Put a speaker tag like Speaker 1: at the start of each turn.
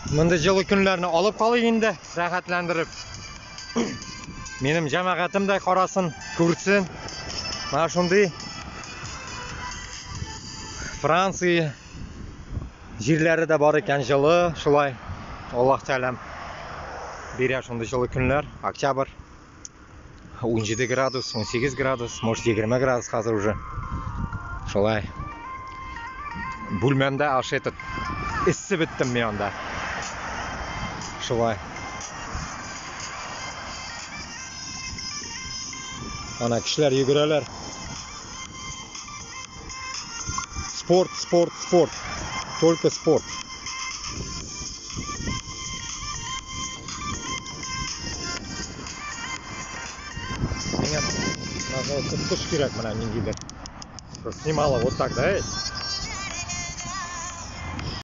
Speaker 1: Мондый җылы көннәрне алып калыйк инде, рәхәтләндереп. Минем җәмәгатем дә карасын, күрсен. Менә шундый Франция җирләре дә бар икән җылы, шулай. Аллаһ Тәгаләм бирә шундый җылы көннәр. Октябрь 17 градус, 18 градус, может 20 градус хәзер уже. Шулай. Бүлмәмдә аш этот эссе беттем мин анда. Шулай. Ана кешеләр йөгерәләр. Спорт, спорт, спорт. Только спорт. Миңа, пожалуйста, кыш кирәк менә ниндидер. Снимала вот так, да?